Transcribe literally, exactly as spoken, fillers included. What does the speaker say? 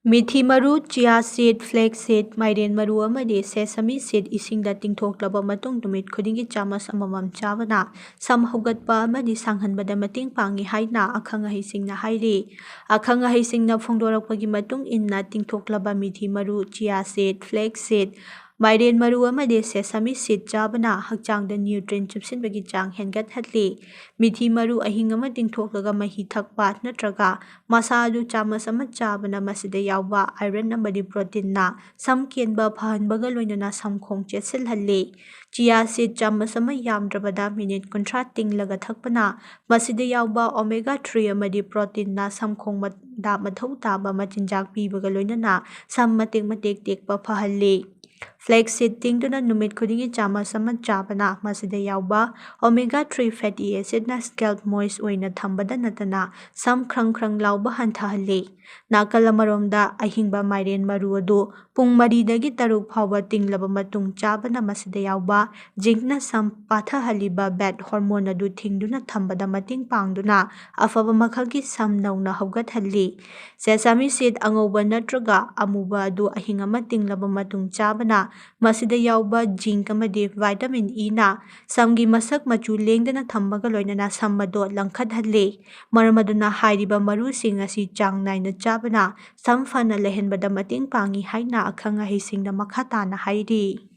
ꯃꯤꯊꯤ ꯃꯔꯨ, chia seed, flax seed, ꯃꯥꯏꯔꯦꯟ ꯃꯔꯨ ꯑꯃꯗꯤ sesame seed ꯏꯁꯤꯡꯗ ꯇꯤꯡꯊꯣꯛꯂꯕ ꯃꯇꯨꯡ ꯅꯨꯃꯤꯠ ꯈꯨꯗꯤꯡꯒꯤ ꯆꯥꯃꯁ ꯑꯃꯃꯝ ꯆꯥꯕꯅ ꯁꯝ ꯍꯧꯒꯠꯄ ꯑꯃꯗꯤ ꯁꯥꯡꯍꯟꯕꯗ ꯃꯇꯦꯡ ꯄꯥꯡꯏ ꯍꯥꯏꯅ ꯑꯈꯪ ꯑꯍꯩꯁꯤꯡꯅ ꯍꯥꯏꯔꯤ꯫ ꯑꯈꯪ ꯑꯍꯩꯁꯤꯡꯅ ꯐꯣꯡꯗꯣꯔꯛꯄꯒꯤ ꯃꯇꯨꯡ ꯏꯟꯅ, ꯇꯤꯡꯊꯣꯛꯂꯕ ꯃꯤꯊꯤ ꯃꯔꯨ, chia seed, flax seed, ꯃꯥꯏꯔꯦꯟ ꯃꯔꯨ ꯑꯃꯗꯤ sesame seed ꯆꯥꯕꯅ ꯍꯛꯆꯥꯡꯗ nutrient ꯆꯨꯞꯁꯤꯟꯕꯒꯤ ꯆꯥꯡ ꯍꯦꯟꯒꯠꯍꯜꯂꯤ꯫ ꯃꯤꯊꯤ ꯃꯔꯨ ꯑꯍꯤꯡ ꯑꯃ ꯇꯤꯡꯊꯣꯛꯂꯒ ꯃꯍꯤ ꯊꯛꯄ ꯅꯠꯇ꯭ꯔꯒ ꯃꯁꯥ ꯑꯗꯨ ꯆꯥꯃꯁ ꯑꯃ ꯆꯥꯕꯅ ꯃꯁꯤꯗ ꯌꯥꯎꯕ iron ꯑꯃꯗꯤ proteinꯅ ꯁꯝ ꯀꯦꯟꯕ ꯐꯍꯟꯕꯒ ꯂꯣꯏꯅꯅ ꯁꯝꯈꯣꯡ ꯆꯦꯠꯁꯤꯜꯍꯜꯂꯤ꯫ Chia seed ꯆꯥꯃꯁ ꯑꯃ ꯌꯥꯝꯗ꯭ꯔꯕꯗ ꯃꯤꯅꯤꯠ ꯀꯨꯟꯊ꯭ꯔꯥ ꯇꯤꯡꯂꯒ ꯊꯛꯄꯅ ꯃꯁꯤꯗ ꯌꯥꯎꯕ omega three ꯑꯃꯗꯤ proteinꯅ ꯁꯝꯈꯣꯡꯗ ꯃꯊꯧ ꯇꯥꯕ ꯃꯆꯤꯟꯖꯥꯛ ꯄꯤꯕꯒ ꯂꯣꯏꯅꯅ ꯁꯝ ꯃꯇꯦꯛ ꯃꯇꯦꯛ ꯇꯦꯛꯄ ꯐꯍꯜꯂꯤ꯫ Flax seed ꯇꯤꯡꯗꯨꯅ ꯅꯨꯃꯤꯠ ꯈꯨꯗꯤꯡꯒꯤ ꯆꯥꯃꯁ ꯑꯃ ꯆꯥꯕꯅ ꯃꯁꯤꯗ ꯌꯥꯎꯕ omega three fatty acidꯅ scalp moist ꯑꯣꯏꯅ ꯊꯝꯕꯗ ꯅꯠꯇꯅ ꯁꯝ ꯈ꯭ꯔꯪ ꯈ꯭ꯔꯪ ꯂꯥꯎꯕ ꯍꯟꯊꯍꯜꯂꯤ꯫ ꯅꯥꯀꯜ ꯑꯃꯔꯣꯝꯗ, ꯑꯍꯤꯡꯕ ꯃꯥꯏꯔꯦꯟ ꯃꯔꯨ ꯑꯗꯨ ꯄꯨꯡ ꯃꯔꯤꯗꯒꯤ ꯇꯔꯨꯛ ꯐꯥꯎꯕ ꯇꯤꯡꯂꯕ ꯃꯇꯨꯡ ꯆꯥꯕꯅ ꯃꯁꯤꯗ ꯌꯥꯎꯕ zincꯅ ꯁꯝ ꯄꯥꯊꯍꯜꯂꯤꯕ bad hormone ꯑꯗꯨ ꯊꯤꯡꯗꯨꯅ ꯊꯝꯕꯗ ꯃꯇꯦꯡ ꯄꯥꯡꯗꯨꯅ ꯑꯐꯕ ꯃꯈꯜꯒꯤ ꯁꯝ ꯅꯧꯅ ꯍꯧꯒꯠꯍꯜꯂꯤ꯫ Sesame seed ꯑꯉꯧꯕ ꯅꯠꯇ꯭ꯔꯒ ꯑꯃꯨꯕ ꯑꯗꯨ ꯑꯍꯤꯡ ꯑꯃ ꯇꯤꯡꯂꯕ ꯃꯇꯨꯡ ꯆꯥꯕꯅ ꯃꯁꯤꯗ ꯌꯥꯎꯕ zinc ꯑꯃꯗꯤ vitamin Eꯅ ꯁꯝꯒꯤ ꯃꯁꯛ ꯃꯆꯨ ꯂꯦꯡꯗꯅ ꯊꯝꯕꯒ ꯂꯣꯏꯅꯅ ꯁꯝ ꯑꯗꯣ ꯂꯪꯈꯠꯍꯜꯂꯤ꯫ ꯃꯔꯝ ꯑꯗꯨꯅ ꯍꯥꯏꯔꯤꯕ ꯃꯔꯨꯁꯤꯡ ꯑꯁꯤ ꯆꯥꯡ ꯅꯥꯏꯅ ꯆꯥꯕꯅ ꯁꯝ ꯐꯅ ꯂꯩꯍꯟꯕꯗ ꯃꯇꯦꯡ ꯄꯥꯡꯏ ꯍꯥꯏꯅ ꯑꯈꯪ ꯑꯍꯩꯁꯤꯡꯅ ꯃꯈꯥ ꯇꯥꯅ ꯍꯥꯏꯔꯤ꯫